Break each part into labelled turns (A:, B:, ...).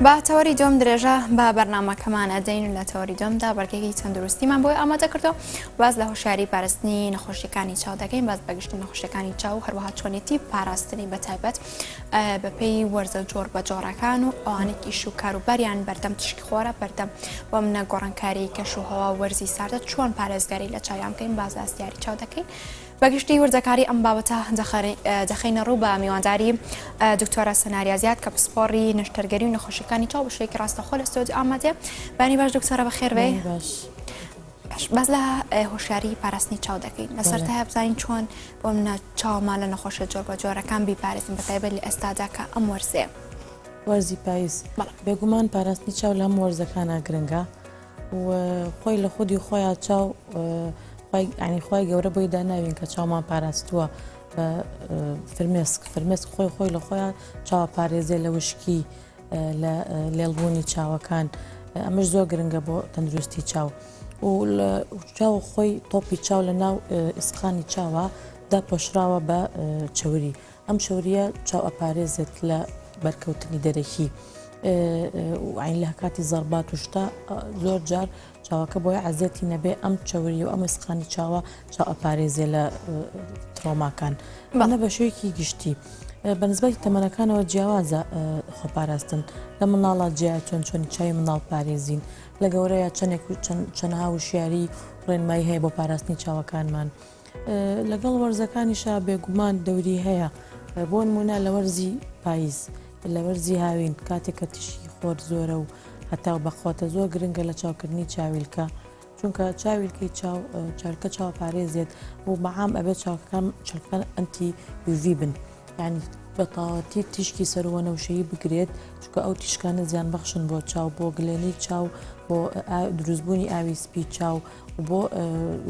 A: بە تەوەری دووەم درێژە بە بەرنامەکەمان ئەدەین و لە تەوەری دووەمدا بەرگێکی تەندروستیمان بۆی ئامادە کردو باس لە هۆشیاری پاراستنی نەخۆشیەکانی چاو دەکەین باس بەگشتی نەخۆشیەکانی چاو هەروەها چۆنێتی پاراستنی بە تایبەت بەپێی وەرزە جۆر بە جۆرەکان و ئەوانێک ئیش و کاروباریان بەردەم تشکی خۆرە بەردەم بۆ منە گۆڕانکاری کەش و هەوا وەرزی ساردە چۆن پارێزگاری لە چاویان بکەین باس لە ئەستیاری چاو دەکەین بەگشتی وردەکاری ئەم بابەتە دەخەینە ڕوو بە میوانداری دکتۆرە سەناریا زیاد کە پسپۆڕی نەشتەرگەری و نەخۆشیەکانی چاو بە شێوەیەکی ڕاستەخۆ لە ستۆدیۆ ئامادەیە. بەیانی باش دکتۆرە بەخێربێی.
B: باش.
A: باس لە هۆشیاری پاراستنی چاو دەکەین لە سەرتایە بزانین چۆن بۆ منە چاومان لە نەخۆشیە جۆر بە جۆرەکان بیپارێزین بە تایبەت لە ئێستادا کە ئەم وەرزەیە.
B: وەرزی پاییز بێگومان پاراستنی چاو لە هەموو وەرزەکانا گرنگە و خۆی لە خودی خۆیان چاو ینی خی گەورە بۆی داناوین کە چاومان پاراستووە بە فرمێسک فرمێسک خۆی خۆی لە خۆیان چاوە پارێزێ لە وشکی لە لێڵبوونی چاوەکان ئەمەش زۆر گرنگە بۆ تەندروستی چاو و چاو خۆی تۆپی چاو لە ناو ئیسقانی چاوە داپۆشراوە بە چوری ئەم چەورییە چاو ئەپارێزێت لە بەرکەوتنی دەرەکی عین لە کاتی زەربات و شتا زۆر جار چاوەکە بۆیە عەزێتی نەبێ ئەم چەوری و ئەم ئیسقانی چاوە چاو ئەپارێزێ لە ترۆماکان بەڵە بە شێوەیەکی گشتی بەنسبەتی تەمەنەکانەوە جیاوازە خۆپاراستن لە مناڵە جیا چۆن چۆنی چاوی مناڵ پارێزین لە گەورەیە چەندێک چەندها وشیاری ڕێنمایی هەیە بۆ پاراستنی چاوەکانمان. لەگەڵ وەرزەکانیشا بێگومان دەوری هەیە بۆ نمونە لە وەرزی پاییز لە وەرزی هاوین کاتێک کە تیشکی خۆر زۆرە و هەتاو بەخواتە زۆر گرنگە لە چاوکردنی چاویلکە چونکە چاویلکەی چاو چاویلکە چاو پارێزێت و بەعام ئەبێت چاوەکان چاوەکان anti UV بن یعنی بە تەواوەتی تیشکی سەروەنەوشەیی بگرێت چونکە ئەو تیشکانە زیان بەخشن بۆ چاو بۆ گلێنەی چاو بۆ دروستبوونی ئاوی سپی چاو و بۆ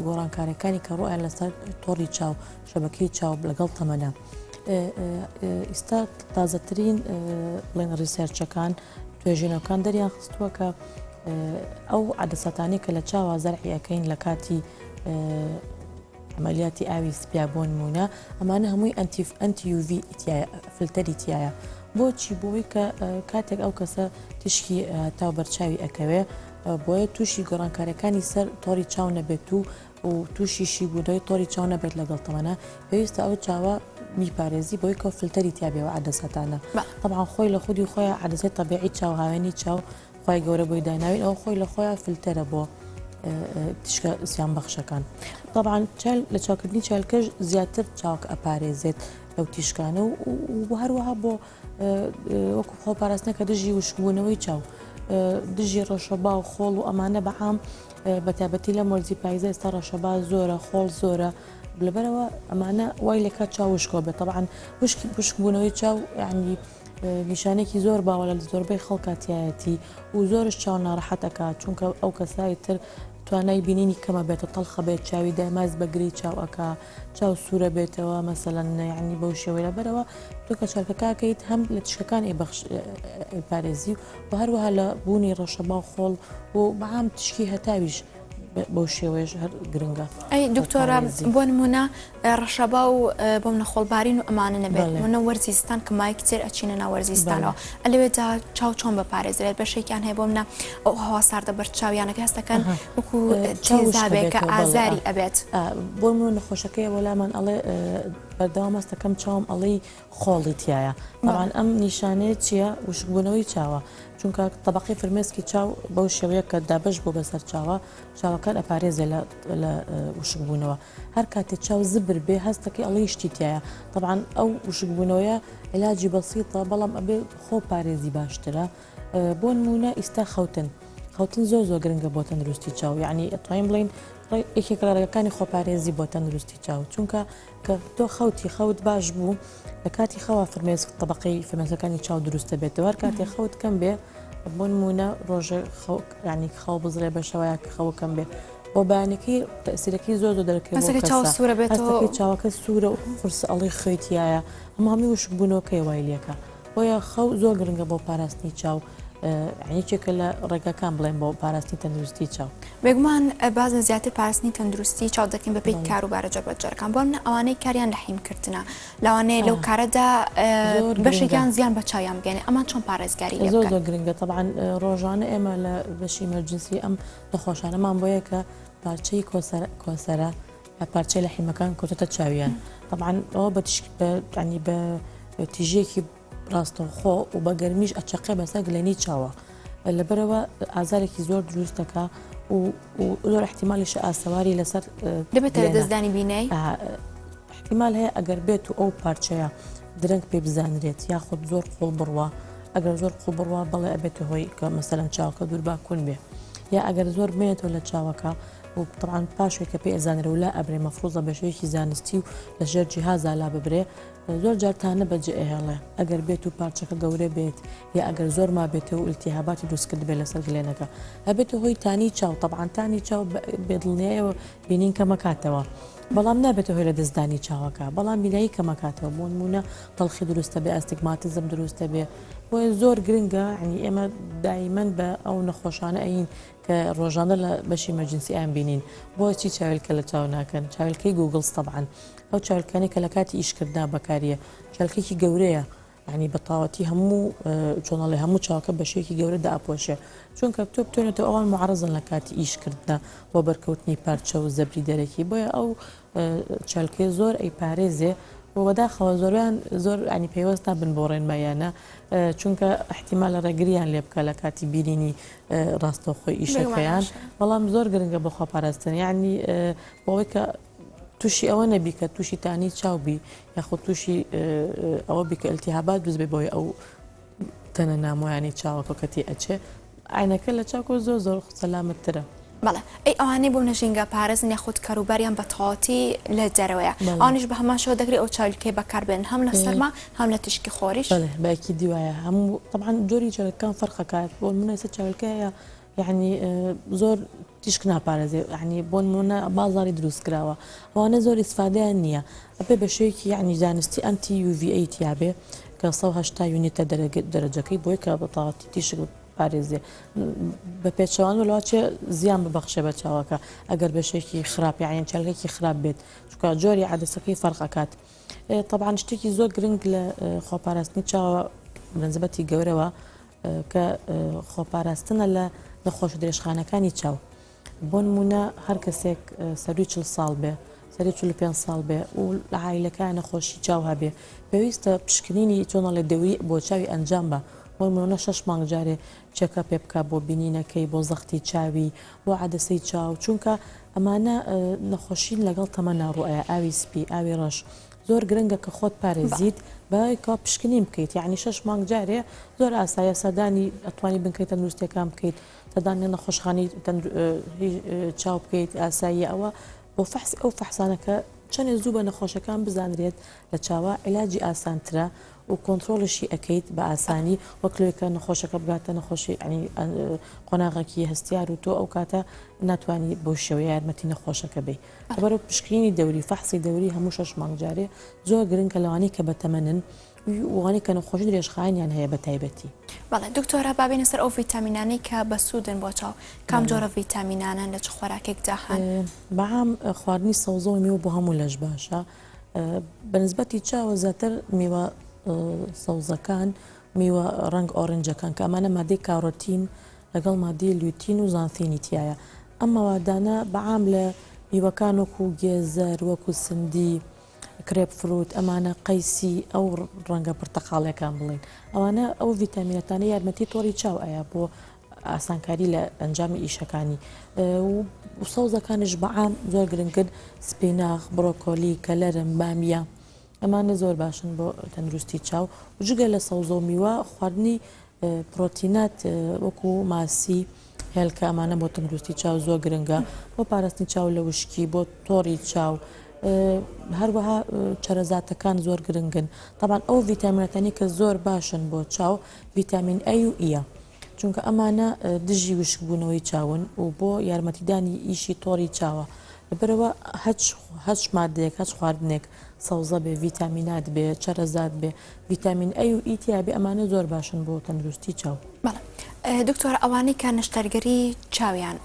B: گۆڕانکاریەکانی کە ڕوویان لەسەر تۆڕی چاو شەبەکەی چاو لەگەڵ تەمەنە ئیستا تازەترین بڵێن research ەکان توێژینەوەکان دەریان خستووە کە ئەو عەدەساتانەی کە لە چاوە زەرعی ئەەکەین لە کاتی عملیاتی ئاوی سپیا بۆ نمونە ئەمانە هەمووی ئەنتیف anti UV تایە فلتەری تایە بۆچی بۆی کە کاتێک ئەو کەسە تیشکی تاو بەرچاوی ئەکەوێ بۆیە تووشی گۆڕانکاریەکانی سەر تۆڕی چاو نەبێت و و تووشی شیبوونەوەی تۆڕی چاو نەبێت لەگەڵ تەمەنە پێویستە ئەو چاوە بیپارێزی بۆی کە فلتەری تیابێەوە عەدەسەتانە طبعا خۆی لە خودی خۆیان عەدەسەی تەبیعی چاو هاوێنی چاو خی گەورە بۆی داناوین ئەو خۆی لە خۆیان فلتەرە بۆ تیشکە زیان بەخشەکان طبعا لە چاوکردنی چالکەش زیاتر چاوک ئەپارێزێت لەو تیشکانە و هەروەها بۆ وەکو خۆپاراستنە کە دژی وشکبوونەوەی چاو دژی ڕەشەبا و خۆڵ و ئەمانە بە عام بە تایبەتی لەم وەرزی پایزە ئێستا ڕەشەبا زۆرە خۆڵ زۆرە لەبەرەوە ئەمانە وای لەکات چاو وشکەوە بێت طبعا وشکی وشکبوونەوەی چاو یعنی نیشانێکی زۆر باوە لە زۆربەی خەڵکاتیایەتی و زۆرش چاو ناڕەحەتەکە چونکە ئەو کەسای تر توانای بینینی کەمە بێتە تەڵخە بێت چاوی دایماز بەگری چاو ئەکا چاو سوورە بێتەوە مەسەلەن یعنی بەو شێوەیە لەبەرەوە تۆ کە چاکەکەکەیت هەم لە تیشکەکان ئەیبەخش ئەیپارێزی و هەروەها لە بوونی ڕەشەبا و خۆڵ و بەعام تیشکی هەتاویش بەو شێوەیەش هەر گرنگە.
A: ئەی دکتۆرە بۆ نمونە ڕەشەبا و بۆ منە خۆڵبارین و ئەمانە نەبێت منە وەرزی زستان کە مایک تێر ئەچینە ناو وەرزی زستانەوە ئەلەوێدا چاو چۆن بپارێزرێت بەشێکیان هەیە بۆ منە ئەو هەوا ساردە بەر چاویانەکە هەستەکەن وەکو تێزابێک کە ئازاری ئەبێت.
B: بۆ نمونە نەخۆشەکەی وەلامان ئەڵێ بەردەوام هەستەکەم چاوم ئەڵێی خۆڵی تایە تەبعەن ئەم نیشانەیە چییە وشکبوونەوەی چاوە چونکە تەبقی فرمێسکی چاو بەو شێوەیە کە دابەش بۆ بەسەر چاوە چاوەکان ئەپارێزێ لە وشکبوونەوە هەر کاتێ چاو زبر بێ هەستەکەی ئەڵێی شتی تایە تەبعەن ئەو وشکبوونەوەیە علاجی بەسیتە بەڵام ئەبێ خۆ پارێزی باشترە بۆ نموونە ئیستا خەوتن خەوتن زۆر زۆر گرنگە بۆ تەندروستی چاو یعنی ئەتوانین بڵین یەکێک لە ڕێگەکانی خۆپارێزی بۆ تەندروستی چاو چونکە کە تۆ خەوتی خەوت باش بوو لە کاتی خەوا فرمێسک طبقەی فرمێسکەکانی چاو دروست دەبێتەوە هەر کاتێ خەوت کەم بێ بۆ نموونە ڕۆژێ خەو ینی خەو بزرێ بە شەوەیە کە خەوە کەم بێ بۆ بەیانەکەی تەسیرەکەی زۆر زۆر دەرکەوێت
A: هەستەکەی چاو سوورە بێتەوە
B: هەستەکەی چاوەکە سوورە و قورسە ئەڵێ خوێی تیایە هەموو هەمووی وشکبوونەوەکەی وای لێکە. بۆیە خەو زۆر گرنگە بۆ پاراستنی چاو یەکێکە لە ڕێگاکان بڵێن بۆ پاراستنی تەندروستی چاو.
A: بێگومان بازن زیاتر پاراستنی تەندروستی چاو دەکەین بەپێی کاروبارە جۆربەجۆرەکان بۆ منە ئەوانەی کاریان لە حیمکردنە لەوانەیە لەو کارەدا بەشێکیان زیان بە چاویان بگەێنێ ئەمان چۆن پارێزگاری لێ
B: زۆر زۆر گرنگە تەبعەن ڕۆژانە ئێمە لە بەشی emergency ئەم نەخۆشانەمان بۆیە کە پارچەی کۆسەرە یا پارچەی لە حیمەکان کەوتۆتە چاویان تەبعەن ئەوە بە ینی بە تیژیەکی ڕاستەوخۆ و بە گەرمیش ئەچەقێ بەسەر گلێنی چاوە لەبەرەوە ئازارێکی زۆر دروست دەکا و زۆر احتیممالیشە ئاسەواری لەسەر
A: دەبێتە دەستدانی بینای
B: احتیمال هەیە ئەگەر بێت و ئەو پارچەیە درەنگ پێ بزانرێت یاخود زۆر قوڵ بڕوا ئەگەر زۆر قوڵ بڕوا بەڵێ ئەبێتە هۆی کە مەسەلەن چاوەکە دوور با کون بێ یا ئەگەر زۆر بمێنێتەوە لە چاوەکە و طبعا پاشێک کە پێ ئەزانرێ و لا ئەبرێ مەفروزە بە شێوەیەکی زانستی و لە ژێر جیهازا لا ببرێ زۆر جار تانە بەجێ ئەهێڵێ ئەگەر بێت و پارچەکە گەورە بێت یا ئەگەر زۆر مابێتەوە و ئیلتیهاباتی دروست کردبێت لەسەر گلێنەکە ئەبێتە هۆی تانی چاو طبعا تانی چاو بێدڵنیایەوە بینین کەمەکاتەوە بەڵام نابێتە هۆی لەدەستدانی چاوەکە بەڵام بینایی کەمەکاتەوە بۆ نمونە تەڵخی دروستە بێ astigmatism دروستە بێ بۆیە زۆر گرنگە ینی ئێمە دایمەن بە ئەو نەخۆشانە ئەین کە ڕۆژانە لە بەشی emergency ئەیان بینین بۆچی چاویلکە لە چاو ناکەن چاویلکەی goggles تەبعەن ئەو چاویلکانەی کە لە کاتی ئیشکردنا بەکاریە چاویلکێکی گەورەیە یعنی بە تاوەتی هەموو چۆنەڵێ هەموو چاوەکە بە شێوەیەکی گەورە داپۆشێ چونکە تۆ بتوێنێتەوە ئەوان معرضن لە کاتی ئیشکردنا بۆ بەرکەوتنی پارچە و زەبری دەرەکی بۆیە ئەو چاویلکەیە زۆر ئەیپارێزێ و بەداخەوە زۆربیان زۆر ینی پەیوەست نابن بۆ ڕێنماییانە چونکە احتیمالە ڕێگریان لێ بکە لە کاتی بینینی ڕاستەوخۆی ئیشەکەیان بەڵام زۆر گرنگە بۆ خۆپاراستن یعنی بۆەوەی کە تووشی ئەوە نەبی کە تووشی تانی چاو بی یاخود تووشی ئەوە بی کە التهابات دروست بێ بۆی ئەو تەنە نامۆیانی چاوەکە کە تێ ئەچێ عینەکە لە چاکۆ زۆر زۆر سەلامەتترە.
A: بەڵێ ئەی ئەوانەی بۆ نەژینگە پارێزن یاخود کاروباریان بە تەواوەتی لە دەرەوەیە ئەوانیش بە هەمان شێوە دەکرێت ئەو چاویلکەی بەکاربێنن هەم لە سەرما هەم لە تیشکی خۆریش؟
B: بەڵێ بە ئەکیدی وایە هەموو تەبعەن جۆری چاویلکەکان فەرق ئەکات بۆ نمونە ئێستا چاویلکە هەیە یعنی زۆر تیشک ناپارێزێ یعنی بۆ نمونە بازاری دروست کراوە ئەوانە زۆر ئیسفادەیان نییە ئەبێ بە شێوەیەکی یعنی زانستی anti UVA تیابێ کە 180 unit ە دەرەجەکەی بۆی کە بە تەواوەتی تیشک پارێزێ بە پێچەوانەوە لەوەچێ زیان ببەخشێ بە چاوەکە ئەگەر بەشێکی خراپ یاعین چاویلکێکی خراپ بێت چونکە جۆری عەدەسەکەی فەرق ئەکات تەبعەن شتێکی زۆر گرنگ لە خۆپاراستنی چاوە بەنسبەتی گەورەوە کە خۆپاراستنە لە نەخۆشە درێژخانەکانی چاو. بۆ نموونە هەر کەسێک سەرووی 40 ساڵ بێ سەرووی 45 ساڵ بێ و لە عایلەکە نەخۆشی چاو هەبێ پێویستە پشکنینی چۆنەڵێ دەوری بۆ چاوی ئەنجام بە بۆ نموونە شەش مانگ جارێ check-up ێ بکە بۆ بینینەکەی بۆ زەختی چاوی بۆ عەدەسەی چاو چونکە ئەمانە نەخۆشین لەگەڵ تەمەنا ڕوئەیە ئاوی سپی ئاوی ڕەش زۆر گرنگە کە خۆت پارێزیت بە کە پشکنین بکەیت یعنی شەش مانگ جارێ زۆر ئاسایە سەردانی ئەتوانی بنکەی تەندروستیەکان بکەیت سەردانی نەخۆشخانەی چاو بکەیت ئاساییە ئەوە بۆ فەحس ئەو فەحسانە کە چەنێ زوو بە نەخۆشەکان بزانرێت لە چاوە عیلاجی ئاسانترە و کۆنترۆڵیشی ئەکەیت بە ئاسانی وەک لەوەی کە نەخۆشەکە بگاتە نەخۆشی ینی قۆناغێکی هەستیار و تۆ ئەو کاتە ناتوانانی بەو شێوەیە یارمەتی نەخۆشەکە بی لەبەرەوە پشکنینی دەوری فەحسی دەوری هەموو شەش مانگ جارێ زۆر گرنگە لەوانەی کە بەتەمەنن وانەی کە نەخۆشی درێژخایەنیان هەیە بە تایبەتی.
A: بەڵێ دکتۆرە با بێینە سەر ئەو ڤیتامینانەی کە بەسوودن بۆ چاو کام جۆرە ڤیتامینانەن لە چ خۆراکێکدا هەن؟
B: بەعام خواردنی سەوزە و میوە بۆ هەموو لەش باشە بەنسبەتی چاوە زیاتر میوە سەوزەکان میوە ڕەنگ orange ەکان کە ئەمانە مادەی کارۆتین لەگەڵ مادەی lutein و xanthin ی تایە ئەم مەوادانە بەعام لە میوەکان وەکو گێزەر وەکو سندی کرێپ فروت ئەمانە قەیسی ئەو ڕەنگە پرتەقاڵیەکان بڵێین ئەوانە ئەو ڤیتامینەتانە یارمەتی تۆڕی چاو ئەیا بۆ ئاسانکاری لە ئەنجامی ئیشەکانی و سەوزەکانیش بەعام زۆر گرنگن سپیناخ بڕۆکۆلی کەلەرم بامیە ئەمانە زۆر باشن بۆ تەندروستی چاو و جگە لە سەوزە و میوە خواردنی پرۆتینات وەکو ماسی، هێلکە ئەمانە بۆ تەندروستی چاو زۆر گرنگە بۆ پاراستنی چاو لە وشکی بۆ تۆڕی چاو هەروەها چەرەزاتەکان زۆر گرنگن تەبعەن ئەو ڤیتامیناتانی کە زۆر باشن بۆ چاو ڤیتامین A و E یە چونکە ئەمانە دژی وشکبوونەوەی چاون و بۆ یارمەتیدانی ئیشی تۆڕی چاوە. لەبەرئەوە هەچ هەچ مادەیەک هەچ خواردنێک سەوزە بێ ڤیتامینات بێ چەرەزات بێ ڤیتامین A و E تیا بێ ئەمانە زۆر باشن بۆ تەندروستی چاو.
A: بەڵێ دکتۆر ئەوانەی کە نەشتەرگەری چاویان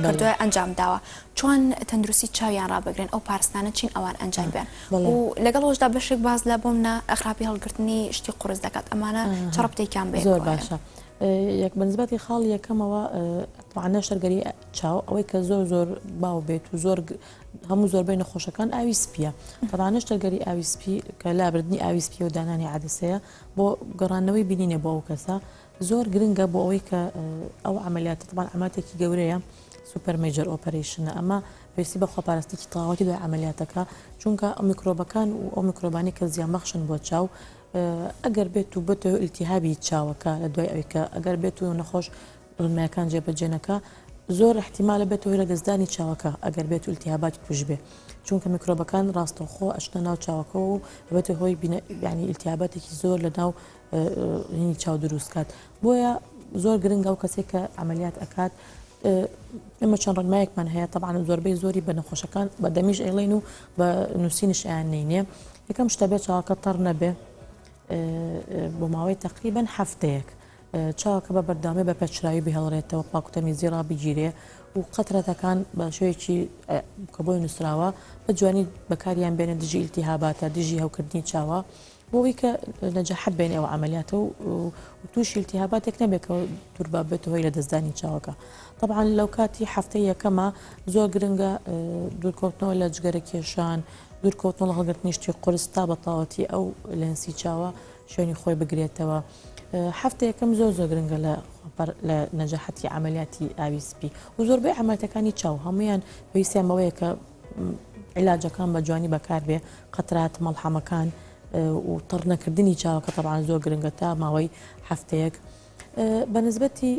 A: کردووە ئەنجام داوە چۆن تەندروستی چاویان ڕابگرن ئەو پارستانە چین ئەوان ئەنجام بیان و لەگەڵ ئەوشدا بەشێک باز لە بۆم نە خراپی هەڵگرتنی شتی قورس دەکات ئەمانە چ ڕەبتێکیان بە
B: زۆر باشە یەک بەنسبەتی خاڵی یەکەمەوە طبعا نەشتەرگەری چاو ئەوەی کە زۆر زۆر باو بێت و زۆر هەموو زۆربەی نەخۆشەکان ئاوی سپیە طبعا نەشتەرگەری ئاوی سپی کە لابردنی ئاوی سپی و دانانی عەدەسەیە بۆ گەڕانەوەی بینینە بۆ ئەو کەسە زۆر گرنگە بۆ ئەوەی کە ئەو عملیاتە طبعا عملیاتێکی گەورەیە super major operation ە ئەمە پێویستی بە خۆپارستنێکی تەواوەتی دوای عملیاتەکە چونکە ئەو میکرۆبەکان و ئەو میکرۆبانی کە زیانبەخشن بۆ چاو ئەگەر بێت و بێتە ئیلتیهابی چاوەکە لە دوای ئەوی کە ئەگەر بێت و نەخۆش ڕێنمایەکان جێبەجێ نەکا زۆر احتیمالە بێتە هۆی لەدەستدانی چاوەکە ئەگەر بێت و ئیلتیهاباتی توش بێ چونکە میکرۆبەکان ڕاستەوخۆ ئەچنە ناو چاوەکە و بێتە هۆی ینی ئیلتیهاباتێکی زۆر لە ناو هینی چاو دروست کات بۆیە زۆر گرنگە ئەو کەسێک کە عملیات ئەکات ئێمە چەند ڕێنمایەکمان هەیە طبعا زۆربەی زۆری بە نەخۆشەکان بە دەمیش ئەیڵێن و بە نووسینیش ئەیان نینێ یەکەم شتە بێ چاوەکە تەڕ نەبێ بۆ ماوەی تقریبا هەفتەیەک چاوەکە بە بەردەوامی بە پەچراوی بهێڵرێتەوە پاک و تەمیزی ڕابگیرێ و قەترەتەکان بە شێوەیەکی کە بۆی نووسراوە بە جوانی بەکاریان بێنە دژی ئیلتیهاباتە دژی هەوکردنی چاوە بۆ ئەوەی کە نەجاحەت بێنێ ئەو عەمەلیاتە و تووشی ئیلتیهاباتێک نەبێت کە دووربا بێتە هۆی لەدەستدانی چاوەکە طبعا لەو کاتی هەفتەی یەکەمە زۆر گرنگە دوورکەوتنەوە لە جگەرە کێشان دوورکەوتنەوە لە هەڵگرتنی شتی قورس تا بەتەواوەتی ئەو لێنسی چاوە شوێنی خۆی بگرێتەوە. هەفتە یەکەم زۆر زۆر گرنگە لە لە نەجاحەتی عملیاتی ئاوی سپی و زۆربەی عملیاتەکانی چاو هەمویان پێویستیان بەوەیە کە عیلاجەکان بە جوانی بەکاربێ قەترات مەڵحەمەکان و تەڕ نەکردنی چاوەکە تەبعەن زۆر گرنگە تا ماوەی هەفتەیەک بە نسبەتی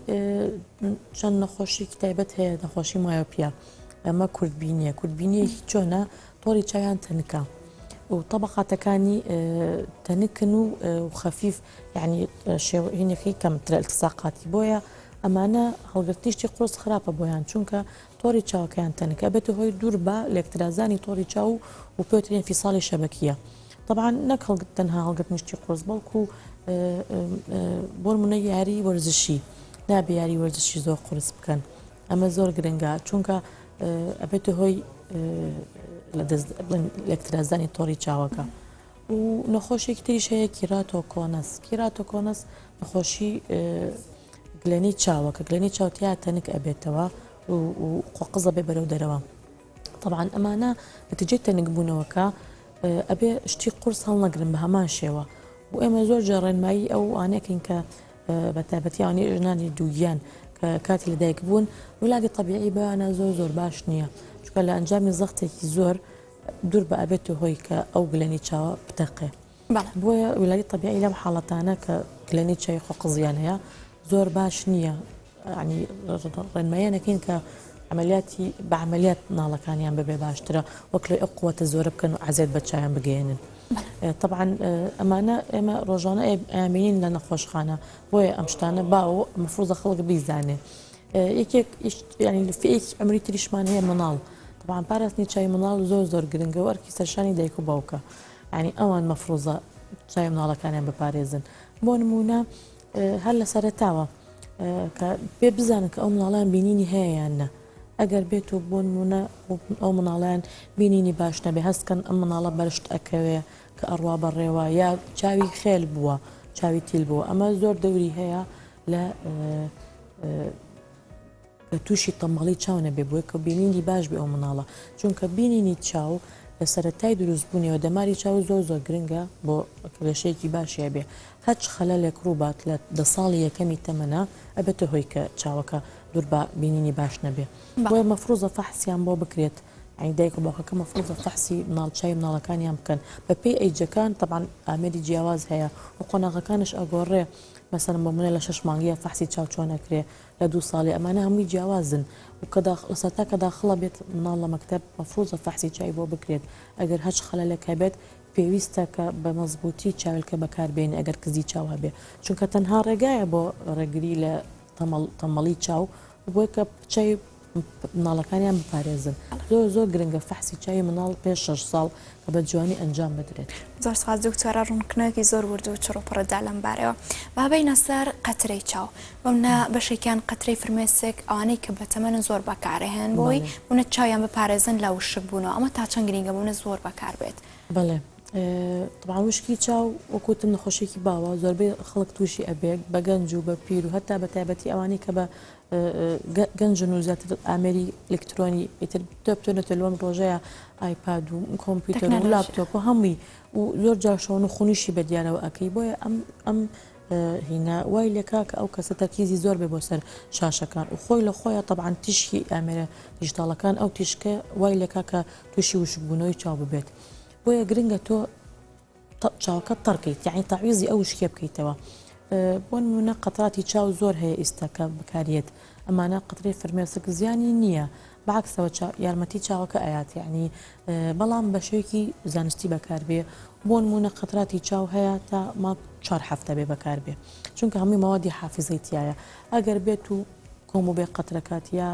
B: چەند نەخۆشیکی تایبەت هەیە نەخۆشی myopia ئەمە کورتبینیە کورتبینیەکی چۆنە تۆڕی چاویان تەنکە و تەبقاتەکانی تەنکن و خەفیف یعنی شێوەینەکەی کەمترە التصاقاتی بۆیە ئەمانە هەڵگرتنی شتی قورس خراپە بۆیان چونکە تۆڕی چاوەکەیان تەنکە ئەبێتە هۆی دوور بە لێکترازانی تۆڕی چاو و پێوترێ انفصالی شەبەکیە طبعا نەک تەنها هەڵگرتنی شتی قورس بەڵکو بۆ نمونە یاری وەرزشی نابێ یاری وەرزشی زۆر قورس بکەن ئەمە زۆر گرنگە چونکە ئەبێتە هۆی لە دەست لێکترازانی تۆڕی چاوەکە و نەخۆشێکی تریش هەیە keratoconus keratoconus نەخۆشی گلێنەی چاوە کە گلێنەی چاو تیا تەنک ئەبێتەوە و قۆقزە بێ بەرەو دەرەوە طبعا ئەمانە نەتیجەی تەنک بوونەوەکە ئەبێ شتی قورس هەڵنەگرن بە هەمان شێوە و ئێمە زۆر جار ڕێنمایی ئەو ئانەکەین کە بە تایبەتی ئەوانەی ژنانی دووگیان کە کاتی لەدایک بوون ولادی طبیعی بەیانە زۆر زۆر باش نییە چونکە لە ئەنجامی زەختێکی زۆر دوور بە ئەبێتە هۆی کە ئەو گلەنی چاوە بتەقێ بۆیە ولادی طبیعی لەم حاڵەتانە کە گلەنی چاوی خۆقزیان هەیە زۆر باش نییە ینی ڕێنماییان ئەکەین کە عملیاتی بە عملیات مناڵەکانیان ببێ باشترە وەک لەوەی ئەو قوتە زۆرە بکەن و عەزێت بە چاویان بگەیەنن طبعا ئەمانە ئێمە ڕۆژانە ئەیانبینین لە نەخۆشخانە بۆیە ئەم شتانە باو مفروضە خەڵک بیزانێ یەکێک ینی لفەیەکی عمری تریشمان هەیە مناڵ طبعا پاراستنی چاوی مناڵ زۆر زۆر گرنگە و ئەرکی سەرشانی دایک و باوکە ینی ئەوان مەفروزە چاوی مناڵەکانیان بپارێزن بۆ نمونە هەر لە سەرەتاوە کە پێ بزانن کە ئەو مناڵیان بینینی هەیە یان نا ئەگەر بێت و بۆ نمونە ئەو مناڵیان بینینی باش نەبێ هەستکەن ئەم مناڵە بەرشت ئەکەوێ کە ئەڕوا بەڕێوە یا چاوی خێل بووە چاوی تیل بووە ئەمە زۆر دەوری هەیە لە کە تووشی تەمەڵی چاو نەبێ بۆی کە بینینی باش بێ ئەو مناڵە چونکە بینینی چاو لە سەرەتای دروستبوونیەوە دەماری چاو زۆر زۆر گرنگە بۆ گەشەیەکی باشی هەبێ هەچ خەلەلێک ڕووبات لە دە ساڵی یەکەمی تەمەنا ئەبێتە هۆی کە چاوەکە دوور بە بینینی باش نەبێ بۆیە مەفروزە فەحسیان بۆ بکرێت یانی دایک و باوکەکە مەفروزە فەحسی مناڵ چاوی مناڵەکانیان بکەن بە پێی ئەیجەکان تەبعەن ئامێری جیاواز هەیە و قۆناغەکانش ئەگۆڕێ مەسەلەن بۆ منە لە شەش مانگیە فەحسی چاو چۆن ئەکرێ لە دوو ساڵی ئەمانە هەمووی جیاوازن و کە داخ لە سەرتا کە داخڵە بێت مناڵ لە مەکتەب مەفروزە فەحسی چاوی بۆ بکرێت ئەگەر هەچ خەلەلێک هەبێت پێویستە کە بە مەزبووتی چاویلکە بەکار بێنی ئەگەر کزی چاو هەبێ چونکە تەنها ڕێگایە بۆ ڕێگری لە تەمەڵ تەمەڵی چاو بۆی کە چاوی. مناڵەکانیان بپارێزن. زۆر زۆر گرنگە فەحسی چاوی مناڵ پێش شەش ساڵ کە بە جوانی ئەنجام بدرێت.
A: زۆر سوپاس دکتۆرە ڕوونکردنەوەیەکی زۆر ورد و چڕ و پڕت دا لەم بارەیەوە. با بێینە سەر قەترەی چاو. بۆمنە بەشێکیان قەترەی فرمێسک ئەوانەی کە بەتەمەنن زۆر بەکارئەهێنن بۆی بۆنە چاویان بپارێزن لە وشک بوونەوە ئەمە تا چەند گرینگە بۆنە زۆر بەکار بێت؟
B: بەڵێ تەبعەن وشکی چاو وەکو وتم نەخۆشیەکی باوە زۆربەی خەڵک تووشی ئەبێت بە گەنج و بە پیر و هەتا بە تایبەتی ئەوانەی کە بە گەنجن و زیاتر ئامێری ئەلکترۆنی ئیتر تۆ بتوێنێتە لەم ڕۆژەیە ئایپاد و کۆمپیوتەر و لاپتۆپ و هەمووی و زۆر جار شەون و خونیشی بە دیارەوە ئەەکەی بۆیە ئەم ئەم هینا وای لێکا کە ئەو کەسە تەرکیزی زۆر بێ بۆ سەر شاشەکان و خۆی لە خۆیان تەبعەن تیشکی ئامێرە دیجیتاڵەکان ئەو تیشکە وای لێکا کە تووشی وشکبوونەوەی چاو ببێت بۆیە گرنگە تۆ چاوەکەت تەڕ کەیت یعنی تەعویزی ئەو وشکیە بکەیتەوە بۆ نمونە قەتراتی چاو زۆر هەیە ئیستا کە بەکاریێت ئەمانە قەترەی فرمێسک زیانی نییە بەعکسەوە یارمەتی چاوەکە ئەیات یعنی بەڵام بە شێوەیەکی زانستی بەکاربێ بۆ نمونە قەتراتی چاو هەیە تا ما چوار هەفتە بێ بەکاربێ چونکە هەمووی مەوادی حافزەی تایە ئەگەر بێت و کۆمبووبێ قەترەکات یا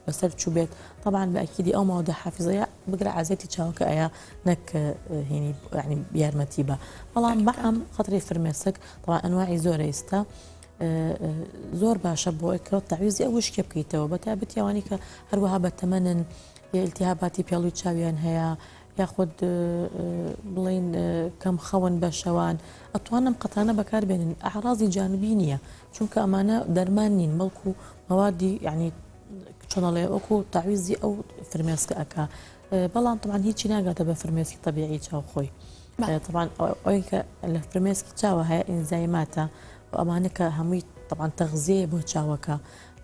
B: بەسەر چووبێت تەبعەن بە ئەکیدی ئەو ماوەدە حافزەیە بگرە عەزێتی چاوەکە ئەیا نەک هینی یعنی یارمەتی بە بەڵام بەعام قەترەی فرمێسک تەبعەن ئەنواعی زۆرە ئیستا زۆر باشە بۆ کە تەعویزی ئەو وشکێ بکەیتەوە بە تایبەتی ئەوانەی کە هەروەها بە تەمەنن یا ئیلتیهاباتی پێڵوی چاویان هەیە یاخود بڵێین کەم خەون بە شەوان ئەتوان ئەم قەتانە بەکار بێنن ئەعرازی جانبی نییە چونکە ئەمانە دەرمان نین بەڵکو مەوادی یعنی چۆنەڵێ وەکو تاویزی ئەو فرمێسکە ئەک بەڵام طبعا هیچی ناگاتە بە فرمێسکی طبیعی چاو خۆی طبعا ئەوەی کە لە فرمێسکی چاوە هەیە ئینزایماتە و ئەمانە کە هەمووی طبعا تەغزیەیە بۆ چاوەکە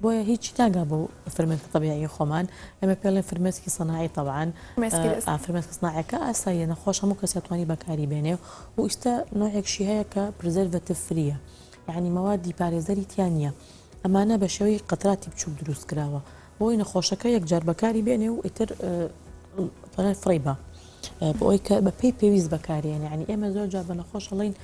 B: بۆیە هیچی ناگا بۆ فرمێسکی تەبیعی خۆمان ئێمە پێڵێن فرمێسکی سەناعی تەبعەن فرمێسکە سناعەکە ئاساییە نەخۆش هەموو کەس توانی بەکاری بێنێ و ئیستا نوعێکشی هەیە کە preservative free ە یعنی مەوادی پارێزەری تیا نییە ئەمانە بە شێوەی قەتراتی بچووک دروست کراوە بۆی نەخۆشەکە یەکجار بەکاری بێنێ و ئیتر فڕی بە بۆ ئەوی کە بە پێی پێویست بەکارێنێ یعنی ئێمە زۆر جار بە نەخۆش ئەڵێین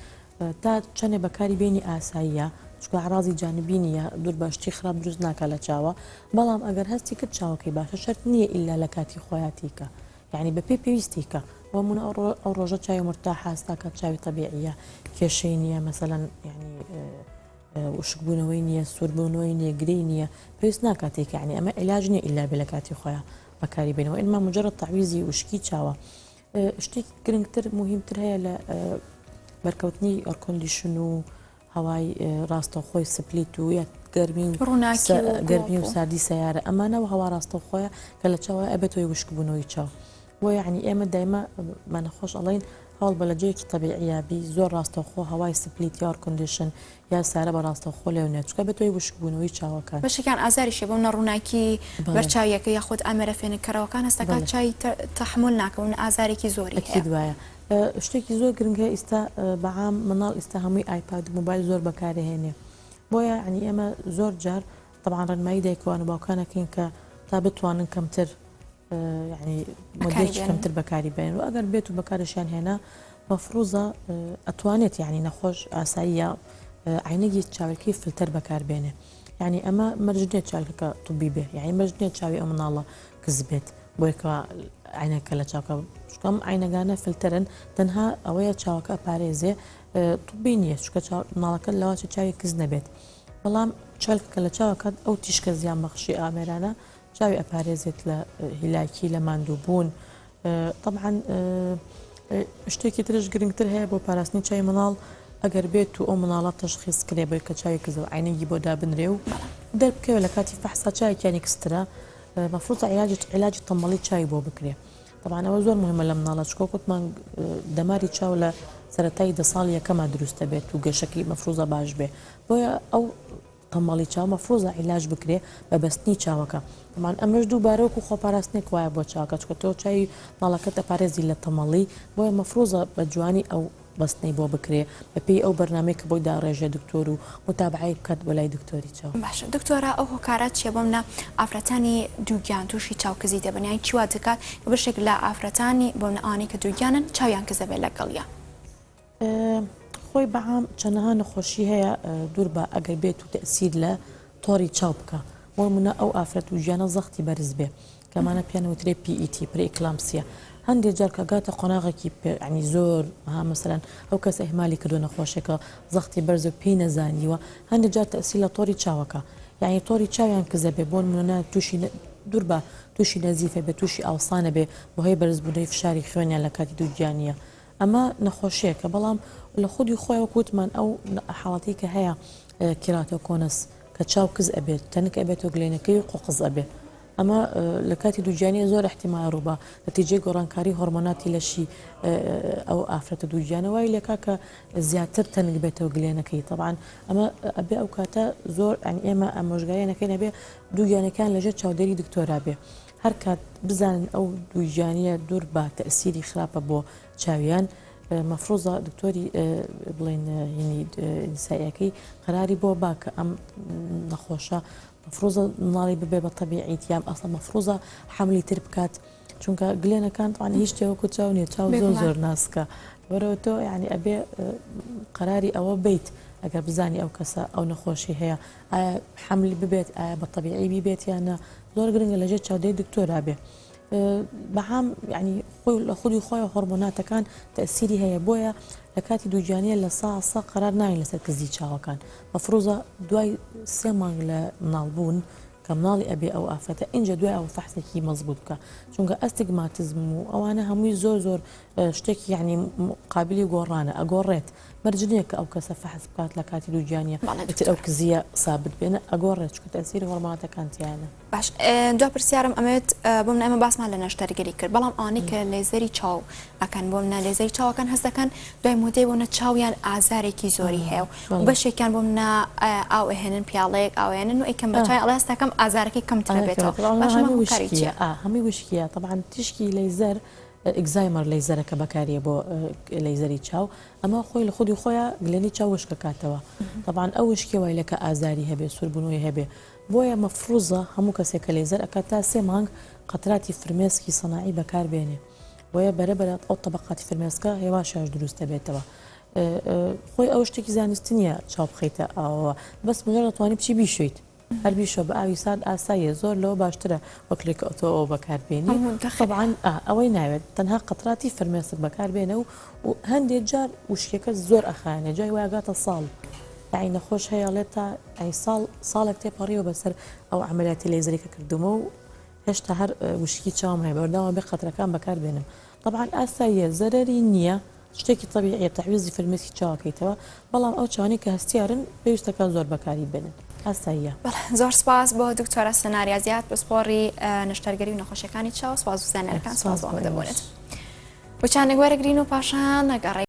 B: تا چەنێ بەکاری بێنی ئاساییە چونکە ئەعڕازی جانبی نییە دوور بە شتی خراپ دروست ناکا لە چاوە بەڵام ئەگەر هەستی کرد چاوەکەی باشە شەرت نییە ئیلا لە کاتی خۆیا تیکە یعنی بە پێی پێویستی کە بۆ نموونە ئەو ڕۆژە چاوی مرتاحە هەستاکە چاوی تەبیعیە کێشەی نییە مەسەلەن یعنی وشکبوونەوەی نییە سووربوونەوەی نییە گرێی نییە پێویست ناکات تێکە یعنی ئەمە عیلاج نییە ئیلا بێ لە کاتی خۆیا بەکاری بێنەوە ئینما مجرد تەعویزی وشکی چاوە شتێکی گرنگتر موهیمتر هەیە لە بەرکەوتنی air condition و هەوای ڕاستەوخۆی split و یا گەرمی و گەرمی و ساردی سیارە ئەمانە و هەوا ڕاستەوخۆیە کە لە چاوە ئەبێت هۆی وشکبوونەوەی چاو بۆ یعنی ئێمە دایمە بە نەخۆش ئەڵین هەوڵ بە لە جێیەکی تەبیعیە بی زۆر ڕاستەوخۆ هەوای split یا air condition یا سارە بە ڕاستەوخۆ لێو نێت چونکە بێتە هۆی وشکبوونەوەی چاوەکان.
A: بەشێکیان ئازاریشی بەو نەڕووناکی بەر چاویەکە یاخود ئامێرە فێنککەرەوەکان هەستەکات چاوی تەحمول ناکە و ئازارێکی زۆری هەیە.
B: ئەکید وایە. شتێکی زۆر گرنگ هەیە ئیستا بە عام منداڵ ئیستا هەمووی ئایپاد و مۆبایل زۆر بەکارئەهێنێ بۆیە یانی ئێمە زۆر جار تەبعەن ڕێنمایی دایکوان و باوکان ئەکەین کە تا بتوانن کەمتر یعنی مدەیەکی کەمتر بەکاری بێن و ئەگەر بێت و بەکارشیان هێنا مەفروزە ئەتوانێت یعنی نەخۆش ئاساییە عینەگی چاوەکەی فلتەر بەکاربێنێ یعنی ئەمە مەرج نییە چاوەکە طبی بێ یعنی مەرج نییە چاوی ئەو مناڵە کز بێت بۆیکە عینەکە لە چاوکە شکم عینەگانە فلتەرن تەنها ئەوەیە چاوەکە ئەپارێزێ طبی نییە چکە مناڵەکە لەواچە چاوی کز نەبێت بەڵام چاوەکە لە چاوەکە ئەو تیشکە زیان بەخشی ئامێرانە چاوی ئەپارێزێت لە هیلاکی لە ماندووبوون تەبعەن شتێکی ترش گرنگتر هەیە بۆ پاراستنی چاوی منداڵ ئەگەر بێت و ئەو مناڵە تەشخیص کرێ بۆی کە چاوی کزە و عینەگی بۆ دابنرێ و دەربکەوێت لە کاتی فەحسا چاوێکیانی کزترە مەفروضە علاجی علاجی تەمەڵی چاوی بۆ بکرێ طبعا ئەوە زۆر مهمە لە مناڵە چکۆ کوتمان دەماری چاو لە سەرەتای دە ساڵ یەکەما دروستە بێت و گەشەکەی مەفروزە باش بێ بۆیە ئەو تەمەڵی چاو مەفروزە عیلاج بکرێ بە بەستنی چاوەکە تەبعەن ئەمەش دووبارە وەکو خۆپاراستنێک وایە بۆ چاوەکە چونکە تۆ چاوی ماڵەکەت ئەپارێزی لە تەمەڵی بۆیە مەفروزە بە جوانی ئەو بەستنەی بۆ بکرێ بە پێی ئەو بەرنامەی کە بۆی داڕێژێ دکتۆر و موتابعەی بکات بۆ لای دکتۆری چاو.
A: باشە دکتۆرە ئەو هۆکارە چیە بۆمنە ئافرەتانی دووگیان توشی چاو کزی دەبن یانی چی وا دەکات کە بەشێک لە ئافرەتانی بۆمنە ئەوانەی کە دووگیانن چاویان کز دەبێت لەگەڵیا؟
B: خۆی بەعام چەنەها نەخۆشی هەیە دوور بە ئەگەر بێت و تەئسیر لە تۆڕی چاو بکا. بۆ نمونە ئەو ئافرەت دووگیانە زەختی بەرز بێ کە ئەمانە پێیان وترێ PET preeclampsia هەندێ جار کە گاتە قۆناغێکی ینی زۆر ها مەسەلەن ئەو کەسە ئیهمالی کردووە نەخۆشێکە زەختی بەرز و پێی نەزانیوە هەندێ جار تەئسیر لە تۆری چاوەکە یعنی تۆری چاویان کزە بێ بۆ نمونە تووشی دوور بە تووشی نەزیفە بێ تووشی ئاوسانە بێ بەهۆی بەرزبوونەوەی فشاری خوێنیان لە کاتی دووگیانیە ئەمە نەخۆشیەکە بەڵام لە خودی خۆی وەک وتمان ئەو حاڵەتی کە هەیە keratoconus کە چاو کز ئەبێت تەنک ئەبێت و گلێنەکەی و قۆقز ئەبێ ئەمە لە کاتی دووگیانی زۆر احتیمال ڕووبا نەتیجەی گۆڕانکاری هۆرمۆناتی لەشی ئەو ئافرەتە دووگیانە وای لێکا کە زیاتر تەنک بێتەوە گلێنەکەی تەبعەن ئەمە ئەبێ ئەو کاتە زۆر ئەنی ئێمە ئامۆژگاریان ئەکەین ئەبێ دووگیانەکان لەژێر چاودێری دکتۆرا بێ هەر کات بزانن ئەو دووگیانیە دوور بە تەسیری خراپە بۆ چاویان مەفروزە دکتۆری بڵێن هینی نیسایەکەی قەراری بۆ با کە ئەم نەخۆشە مەفروزە مناڵی ببێ بە تەبیعیت یان ئەسڵە مەفروزە حەملی تر بکات چونکە گلێنەکان توان هیچ شتێ وەکو چاو نیە چاو زۆر زۆر ناسکە لەبەرەوە تۆ یعنی ئەبێ قەراری ئەوە بیت ئەگەر بزانی ئەو کەسە ئەو نەخۆشی هەیە ئایا حەملی ببێت ئایا بە تەبیعی بیبێت یان نا زۆر گرنگە لەژێر چاودێری دکتۆرا بێ بەعام یعنی خۆی لە خودی خۆی هۆرمۆناتەکان تەسیری هەیە بۆیە لە کاتی دووگیانیە لە سا سا قەرار ناین لەسەر کزی چاوەکان مەفروزە دوای سێ مانگ لە مناڵبوون کە مناڵی ئەبێ ئەو ئافرەتە ئینجا دوای ئەوە فەحسێکی مەزبوط بکە چونکە ئەستیگماتزم و ئەوانە هەمووی زۆر زۆر شتێکی یعنی قابلی گۆڕانە ئەگۆڕێت مەرج نییە کە ئەو کەسە فەحس بکات لە کاتی دووگیانیە ئیتر ئەو کزیە سابت بێنە ئەگۆڕێت چونکە تەسیری هۆرمۆناتەکان تیانە.
A: باش دوا پرسیارم ئەمەوێت بۆ من ئێمە باسمان لە نەشتەرگەری کرد بەڵام ئەوانەی کە لێزەری چاو ئەکەن بۆ منە لێزەری چاوەکان هەست دەکەن دوای مدەی بۆ نە چاویان ئازارێکی زۆری هەیە و بەشێکیان بۆ منە ئاو ئەهێنن پیاڵەیەک ئاوێنن و ئەیکەم بە چای ئەڵێ هەست دەکەم ئازارەکەی کەمترە بێتەوە باش ئەمە هۆکاری چییە؟
B: هەمووی وشکیە تەبعەن تیشکی لەیزەر excimer laser ەکە بەکاریە بۆ لەیزەری چاو ئەمە خۆی لە خودی خۆیان گلێنی چاو وشکەکاتەوە تەبعەن ئەو وشکیە وای لەکە ئازاری هەبێ سووربوونەوەی هەبێ بۆیە مەفروزە هەموو کەسێک کە لەیزەر ئەکات تا سێ مانگ قەتراتی فرمێسکی سەناعی بەکار بێنێ بۆیە بەرە بەرە ئەو تەبەقاتی فرمێسکە هێواش هێواش دروست دەبێتەوە خۆی ئەو شتێکی زانستی نییە چاو بخەیتە ئاوەوە بەس مجرد دەتوانی بچی بیشۆیت هەر بیشۆ بە ئاوی سارد ئاساییە زۆر لەوە باشترە وەک لێکە ئەتۆ ئەوە بەکار بێنی طبعا ئەوەی ناوێت تەنها قەتراتی فرمێسک بەکار بێنە و هەندێک جار وشکەکە زۆر ئەخایەنێ جای وایگاتە ساڵ یەعنی نەخۆش هەیە ئەڵێت تا ئەی ساڵ ساڵێک تێپەڕیوە بەسەر ئەو عەمەلیاتی لەیزەری کە کردومە و هێشتا هەر وشکی چاوم هەیە بەردەوام بێ قەترەکان بەکار بێنم طبعا ئاساییە زەرەری نییە شتێکی طبیعیە تەعویزی فرمێسکی چاوەکەیتەوە بەڵام ئەو چاوانەی کە هەستیارن پێویستەکە زۆر بەکاری بێنن ئاساییە.
A: زۆر سپاس بۆ دکتۆرە سناریا زیاد پسپۆڕی نەشتەرگەری و نەخۆشیەکانی چاو سپاس و زانیارەکان سپاس بۆ ئامادەبوونت. وچانێک وەرەگرین و پاشان ئەگەڕێین.